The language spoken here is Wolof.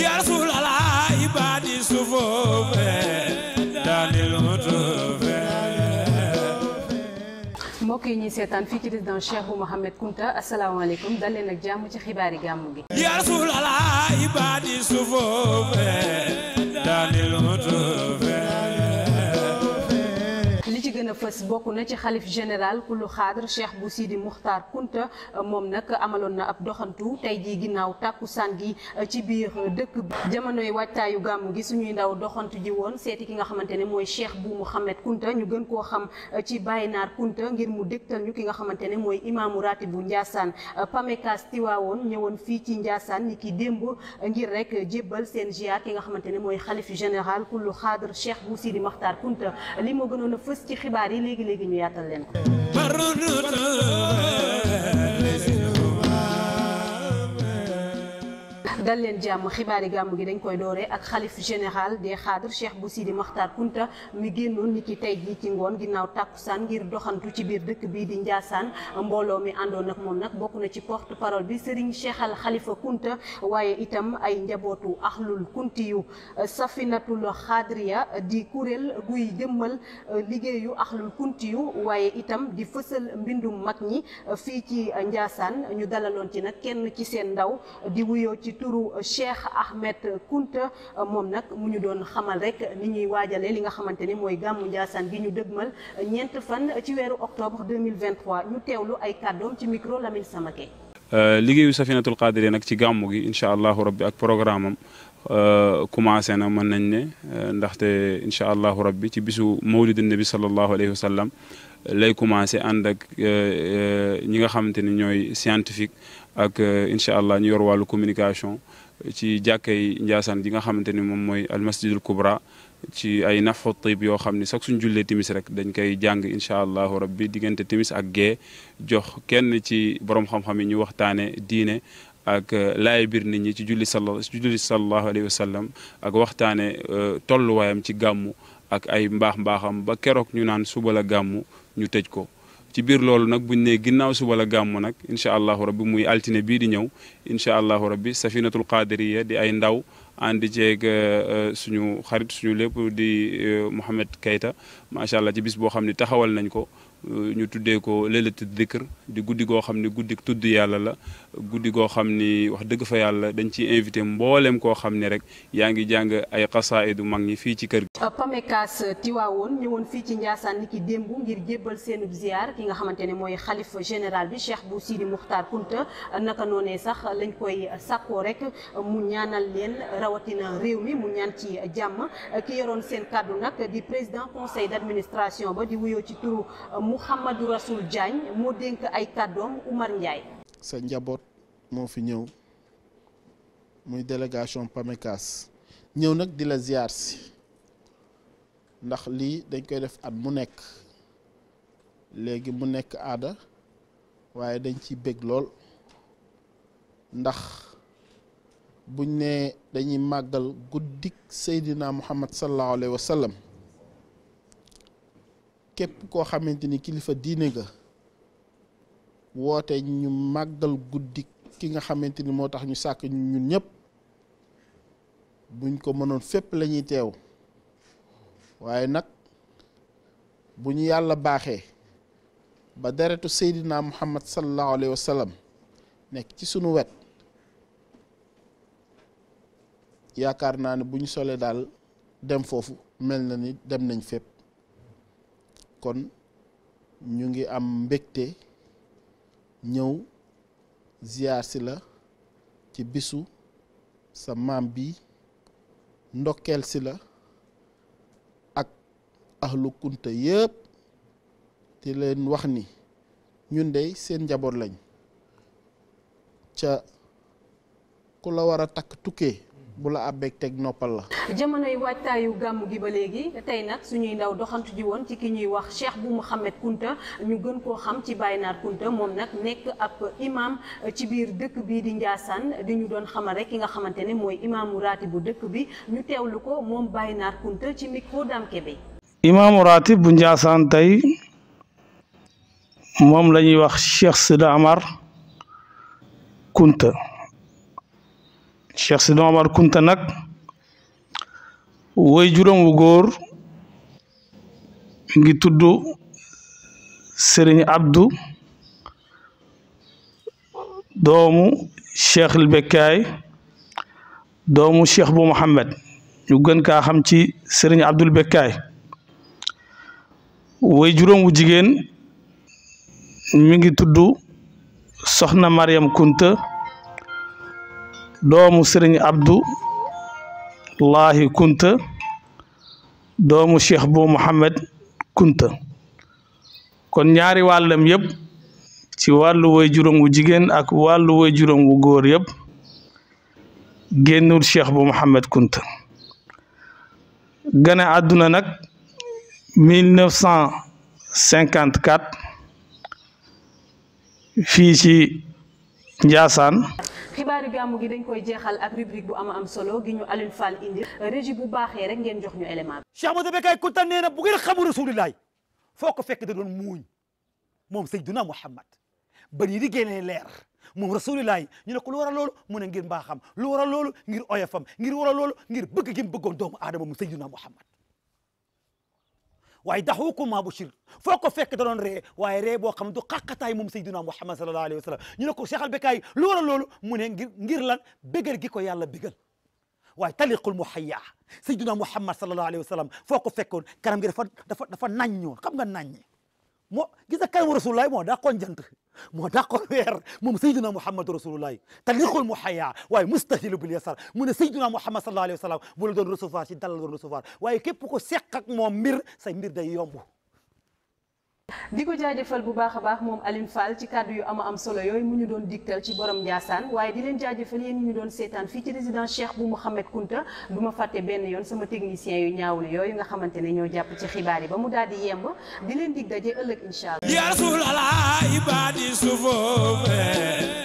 يا رسول الله عبادي صفوف داني المطوف mbokk yi ñuy seetaan fii ci résidence Cheikh Bou Mouhamed Kounta asalaamaaleykum dal leen ak jàmm ci xibaari gàmmu gi. يا رسول الله عبادي صفوف داني المطوف li ci gën a fës bokk na ci xalif général kullu xaadr Cheikh Bou Sidi Muxtaar Kounta moom nag amaloon na ab doxantu tey jii ginnaaw tàkkusaan gi ci biir dëkk bi jamonoy waajtaayu gàmmu gi suñuy ndaw doxantu ji woon seeti ki nga xamante ne mooy Cheikh Bou Mouhamed Kounta ñu gën koo xam ci Baye Naar Kounta ngir mu dégtal ñu ki nga xamante ne mooy imaamu ratib bu Ndiassane Pamekas Tiwaawoon ñëwoon fii ci Ndiassane ni ki démb ngir rek jébbal seen ziar ki nga xamante ne mooy xalif général kullu xaadr Cheikh Bou Sidi Muxtaar Kounta li moo gënoon a fës ci xibaar yi léegi ñu yaatal leen ko. dal leen jàmm xibaari gàmmu gi dañ koy dooree ak xalif général des xaadr Cheikh Bou Sidi Muxtaar Kounta mi génnoon ni ki tey jii ci ngoon ginnaaw tàkkusaan ngir doxantu ci biir dëkk bii di Ndiassane mbooloo mi àndoon ak moom nag bokk na ci porte parole bi Serigne Cheikh Al Khalifa Kounta waaye itam ay njabootu axlul kunti yu safinatul xaadriya di kuréel guy jëmmal liggéeyu axlul kunti yu waaye itam di fësal mbindum mag ñi fii ci Ndiassane ñu dalaloon ci nag kenn ci seen ndaw di wuyoo ci turu Cheikh Ahmed Kounta moom nag mu ñu doon xamal rek ni ñuy waajale li nga xamante ni mooy gàmmu Ndiassane gi ñu dëgmal ñeent fan ci weeru octobre 2023 ñu teewlu ay kàddoom ci micro Lamine Samake. liggéeyu Safinatul Qadiriya nag ci gàmmu gi incha allahu rabbi ak programme am commencé na mën nañ ne ndaxte incha allahu rabbi ci bisu mawlid nabi sallallahu alayhi wa sallam lay commencé ànd ak ñi nga xamante ni ñooy scientifique ak incha allah ñu yor wàllu communication ci jàkkay Ndiassane ji nga xamante ni moom mooy al masjidul kubra ci ay nafxu tib yoo xam ni sax suñ jullee timis rek dañ koy jàng incha allahu rabbi diggante timis ak gee jox kenn ci borom xam-xam yi ñu waxtaane diine ak laay biir nit ñi ci julli sallallahu alayhi wa sallam ak waxtaane tolluwaayam ci gàmmu ak ay mbaax-mbaaxam ba keroog ñu naan suba la gàmmu ñu tëj ko ci biir loolu nag buñ ne ginnaaw suba la gàmmu nag incha allahu rabbi muy altine bii di ñëw incha allahu rabbi Safinatul Qadiriya di ay ndaw àndi ceeg suñu xarit suñu lépp di Mouhamed Keita macha allah ci bis boo xam ne taxawal nañ ko ñu tuddee ko leelatu dikr di guddi goo xam ne guddi tudd yàlla la guddi goo xam ni wax dëgg fa yàlla dañ ciy invité mboolem koo xam ne rek yaa ngi jàng ay xasaayidu mag ñi fii ci kër gi. Pamekas Tiwaawoon ñëwoon fii ci Ndiassane ni ki démb ngir jébbal seenub ziar ki nga xamante ne mooy xalif général bi Cheikh Bou Sidi Muxtaar Kounta naka noonee sax lañ koy sàkkoo rek mu ñaanal leen rawatina réew mi mu ñaan ci jàmm ki yoroon seen kàddu nag di président conseil d'administration ba di wuyoo ci turu Mouhamadou Rassoul Diagne moo dénk ay kàddoom Oumar Ndiaye. sa njaboot moo fi ñëw muy délégation Pamekas ñëw nag di la ziar si ndax lii dañ koy def at mu nekk léegi mu nekk aada waaye dañ ciy bég lool ndax buñ ne dañuy màggal guddik Seydina Muhammad sallallahu alayhi wa sallam képp koo xamante ni kilifa diine nga woote ñu màggal guddi ki nga xamante ni moo tax ñu sàkk ñun ñëpp buñ ko mënoon fépp la ñuy teew waaye nag bu ñu yàlla baaxee ba deretu Seydina Muhammad sallallahu alayhi wa sallam nekk ci sunu wet yaakaar naa ne bu ñu solee daal dem foofu mel na ni dem nañ fépp kon ñu ngi am mbégte ñëw ziyaar si la ci bisu sa maam bi ndokkeel si la ak ahlu kunta yëpp te leen wax ni ñun dey seen njaboot lañ ca ku la war a takk tukkee bu la àbbeeg teg noppal la. jamonoy waajtaayu gàmmu gi ba léegi tey nag suñuy ndaw doxantu ji woon ci ki ñuy wax Cheikh Bou Mouhamed Kounta ñu gën koo xam ci Baye Naar Kounta moom nag nekk ab imam ci biir dëkk bii di Ndiassane di ñu doon xamal rek ki nga xamante ne mooy imaamu ratib bu dëkk bi ñu teewlu ko moom Baye Naar Kounta ci micro Dame Kébé. imaamu ratib bu Ndiassane tey moom la ñuy wax Cheikh Sida Amar Kounta Cheikh Sidi Omar Kunta nag woy juróom wu góor mi ngi tudd Serigne Abdou doomu Cheikh El Bekkaay doomu Cheikh bu Mouhamed ñu gën kaa xam ci Serigne Abdoul Bekkaay woy juróom wu jigéen mi ngi tudd Soxna Mariam Kunta doomu Serigne Abdou Lahi Kunta doomu Cheikh bu Mouhamed Kunta kon ñaari wàllam yëpp ci wàllu woy juróom wu jigéen ak wàllu woy juróom wu góor yëpp génnul Cheikh bu Mouhamed Kunta gane àdduna nag 1954 fii ci Ndiassane. xibaari gàmmu gi dañ koy jeexal ak rubrique bu am solo gi ñu Alioune Fall indi régie bu baaxee rek ngeen jox ñu élément bi. Cheikh Ahmadou Bekkaay Kunta nee na bu ngeen xamul rasulillahi foo ko fekk da doon muuñ moom Seydina Muhammad bari yi di génnee leer moom rasulillahi ñu ne ko lu waral loolu mu ne ngir mbaaxam lu waral loolu ngir oyofam ngir waral loolu ngir bëgg gi mu bëggoon doomu aadama mu Seydina Muhammad waaye daxukum maa bu shir foo ko fekk da doon ree waaye ree boo xam ne du xaqataay moom Seydina Muhammad sallallahu alayhi wa sallam ñu ne ko Cheikh al Bekkaay lu waral loolu mu ne ngir lan bégal gi ko yàlla bégal waaye taliqul muhayya Seydina Muhammad sallallahu alayhi wa sallam foo ko fekkoon kanam gi dafa naññoo xam nga naññe moo gis nga kanamu rasulullahi moo dàqoon jant moo dàqoon weer moom Seydina Muhammad rasulullahi taliqul muhayya waaye mustahilu bil yasar mu ne Seydina Muhammad sallallahu alayhi wa sallam bu la doon recevoir ci dal la doon recevoir waaye képp ko seq ak moom mbir say mbir day yomb. di ko jaajëfal bu baax a baax moom Alioune Fall ci kàddu yu am solo yooyu mu ñu doon digtal ci borom Ndiassane waaye di leen jaajëfal yéen ñu doon seetaan fii ci résidence Cheikh bu Mouhamed Kunta du ma fàtte benn yoon sama technicien yu ñaawlu yooyu nga xamante ne ñoo jàpp ci xibaar yi ba mu daal di yemb di leen dig daje ëllëg incha allah. ya rasulallah ibadi sufoofe